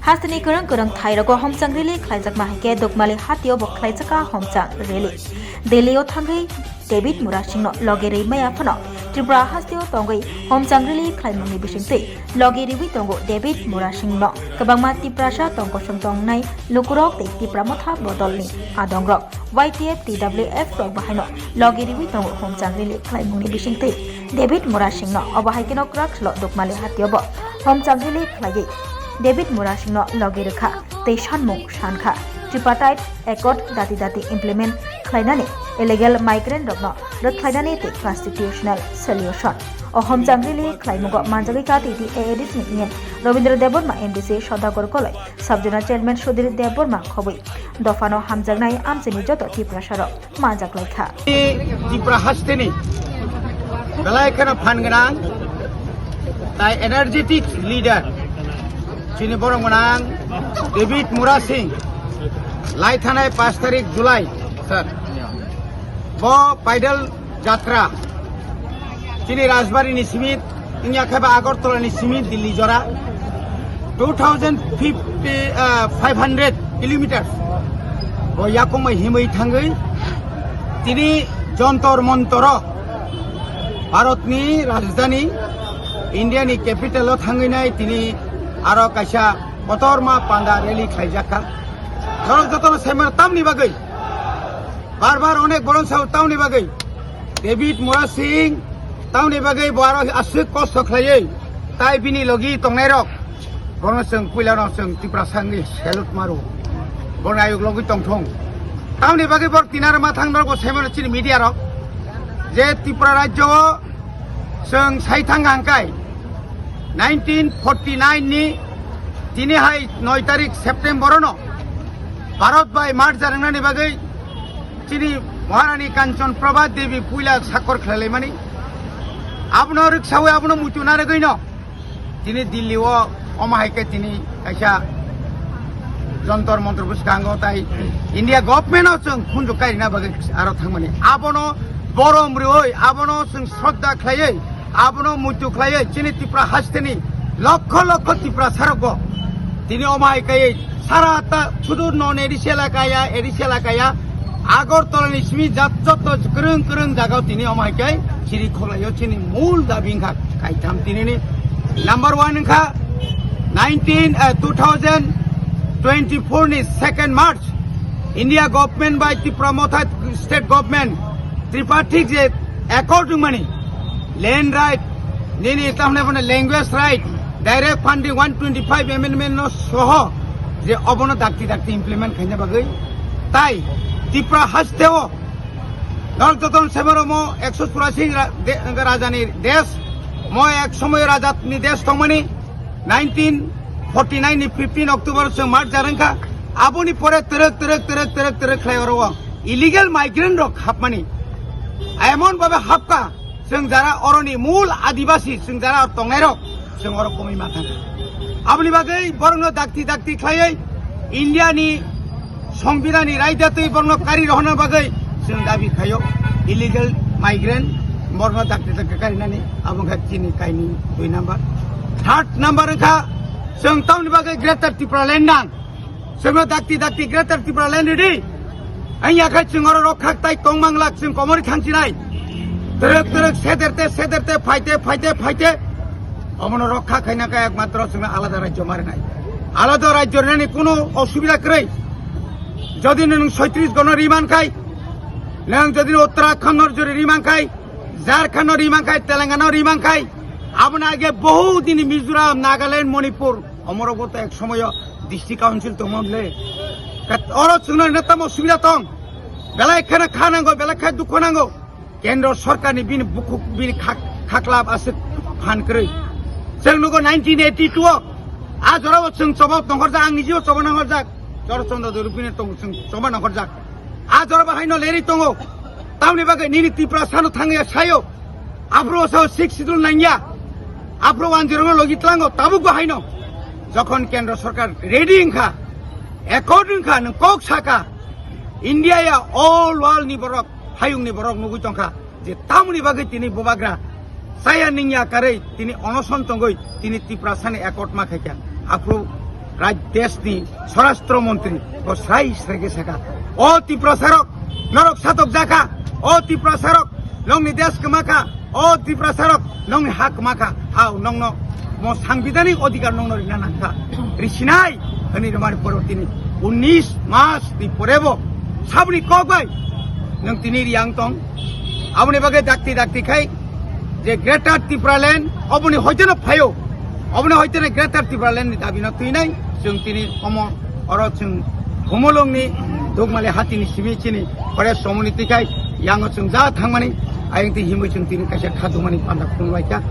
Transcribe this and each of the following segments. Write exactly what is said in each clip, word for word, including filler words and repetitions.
Hasteni kwrwng kwrwng thairogo homchang rally khlaijakma hai khe Dukmali hatio bo khlaijakha homchang rally. Delhi o thangwi David Murasingno logi rwi maya phano Tripura hasteo tongwi homchang rally khlaimungni bisingtwi logi rwi tongo David Murasingno. Kwbangma Tiprasa tongkosong tongnai lukurok tei Tipra Motha bodolni adongrok Y T F, T W F rok bahaino logi rwi tongo homchang rally khlaimungni bisingtwi David Murasingno. Obo hai kheno kwrak salo Dukmali hatio bo homchang rally khlaiwi David Murasingno logi rwkha tei sanmung sankha Tripartite Accord dati dati implement khlainani, illegal migrant rokno rwkhlainani tei constitutional solution. O homchang rally khlaimungo manjagwi kha T T A A D C ni E M Rabindra Debbarma, M D C Sodagar Koloi, Sub Zonal Chairman Sudhir Debbarma khobwi dophano hamjaknai amchaini joto Tiprasa rok manjak lai kha. Tipra hasteni belai kheno phan gwnang tai energetic leader chini borok gwnang David Murasing lai thanai pash tarik July, sir, bo paidal jatra chini Rajbari ni simi wngya khe ba Agartala ni simi Delhi jora two thousand fifty, ah, five hundred kilometers. Bo yakungbai himwi thangwi tini Jantar Mantar o Bharat ni rajdhani India ni capital o thangwi nai tini aro kaisa kotorma panda rally khlaijak kha. Norok jotono saiman tamni bagwi bar bar onek boron sao tamni bagwi David Murasing tamni bagwi bo aro aswk kosto khlaiwi tai bini logi tongnairok bono chwng puilano chwng Tiprasa wngwi salute maro. Bono ayuk logwi tongthung. Tamni bagwi bor tinaro mathang norok bo saimano chini media rok je Tripura rajyo o chwng sai thang hangkai nineteen forty nine ni tini hai noi tarik September no Bharat bai march jarangnani bagwi chini Maharani Kanchan Prabha Devi puila sakor khlailaimani. Abono rwksawi abono muitu narwgwino tini Delhi o omo hai khe tini kaisa Jantar Mantar bwskango tai India government o chwng khunju kairina bagwi aro thangmani. Abono borom rwui, abono chwng shraddha khlaiwi, abono muitu khlaiwi chini Tripura hasteni lokho lokho Tiprasa rokbo tini omo hai khe sara ta sudu non A D C elaka ya, A D C elaka ya, Agartala ni simi jat jotto kwrwng kwrwng jagao tini omo hai khe chiri kholaio chini mul dabi wngkha kaitham tinini. Number one wngkha nineteen, eh, two thousand twenty-four ni second March India government bai Tripura Motha state government tripartite je accord wngmani land right nini tamne phone language right, direct funding one twenty-five amendment no soho je obono dakti dakti implement khaina bagwi tai Tripura hasteo norok jotono sebaro mo ekso churasi ra-, de-, rajani desh, mo ek somoy rajani desh tongmani nineteen forty nine ni fifteen October se March jarang kha. Aboni pore terek terek terek terek terek khlai oro illegal migrant rok hapmani emon babe hapka. Chwng jara oroni mul adibasi, chwng jara tongnai rok, chwng oro komwi ma thangkha. Aboni bagwi borokno dakti dakti khlaiwi India ni Songbidan ni raida twi borokno kari rohorna bagwi chwng dabi khaio illegal migrant borokno dakti dakti karinani, abo wngkha chini kaini dui number. Third number wngkha chwng tamoni bagwi Greater Tipraland nang. Chwngno dakti dakti Greater Tipraland ridi. Ang yakhai chwng oro rok khak tai tongmang lak chwng komori thangchinai. Twrwk twrwk sederte sederte phaite phaite phaite. Omono rokha khaina kha ekmatro chwngno alada rajyo marinai. Alada rajyo rinani kuno osubida kwrwi. Jodi nwng soitris gono riman khai, nwng jodi Uttarakhand no jodi riman khai, Jharkhand no riman khai, Telangana no riman khai, aboni age bohu dini Mizoram, Nagaland, Manipur, omorok bo to ek somoyo district council tongmon le. Kat-, oro chwngno rina tamo subida tong. Belai khana kha nango, belai kha dukho nango. Kendro sorkar ni bini bukhuk bini khak-, khaklap aswk phan kwrwi. Chwng nugo nineteen eighty-two o. A jorao chwng choba nongkhorjak, ang nijio choba nongkhorjak. Choro Chandra Dori bini tong chwng choba nongkhorjak. A jora bahai no leri tongo. Tamni bagwi nini Tiprasa no thangya sayo. Aphro sao six schedule nangya. Aphro one zero no logi tlango. Tabuk bahai no. Jokhon kendro sorkar ready wngkha, accord wngkha, nwng kok saka. India ya all world ni borok, hayung ni borok nugui tongkha. Je tamoni bagwi tini bubagra chaya ningya karwi tini onoson tongwi tini Tiprasani accord ma khaikha. Aphuru Raj deshni Swarashtra Montri bo srai srai khe sakha, "O Tiprasarok, norok satok jakha, o Tiprasarok, nongni desh kwmakha, o Tiprasarok, nongni ha kwmakha, ao nongno mo sangbidanik odhikar nongno rina nangkha, risinai," hwnwi rwmani pore tini unnish mas ni pore bo saboni kok bai nwng tini riyang tong. Aboni bagwi dakti dakti khai je Greater Tipraland oboni hoiteno phaio, oboni hoiteno Greater Tipraland ni dabi no twinai. Chwng tini omo oro chwng Humulongni Dukmali hatini simi chini forest community khai yango chwng ja thangmani ayang ti himwi chwng tini kaisa kha dungmani panda khulumlaikha.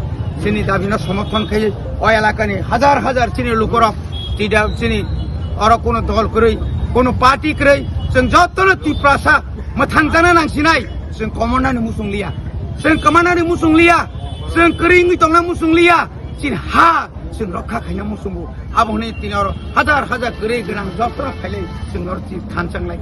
Chini dabi no somorthon khai o elakani hajar hajar chini lukorok tida chini oro kono dol kwrwi, kono party kwrwi, chwng jotono Tiprasa mwthangjana nangsinai. Chwng komonani muchung liya, chwng kwmanani muchung liya, chwng kwrwi wngwi tongna muchung liya, chini ha chwng rokha khaina muchungo. Abo hwnwi tini oro hajar hajar kwrwi gwnang jotono phailai chwng oro thanchang lai.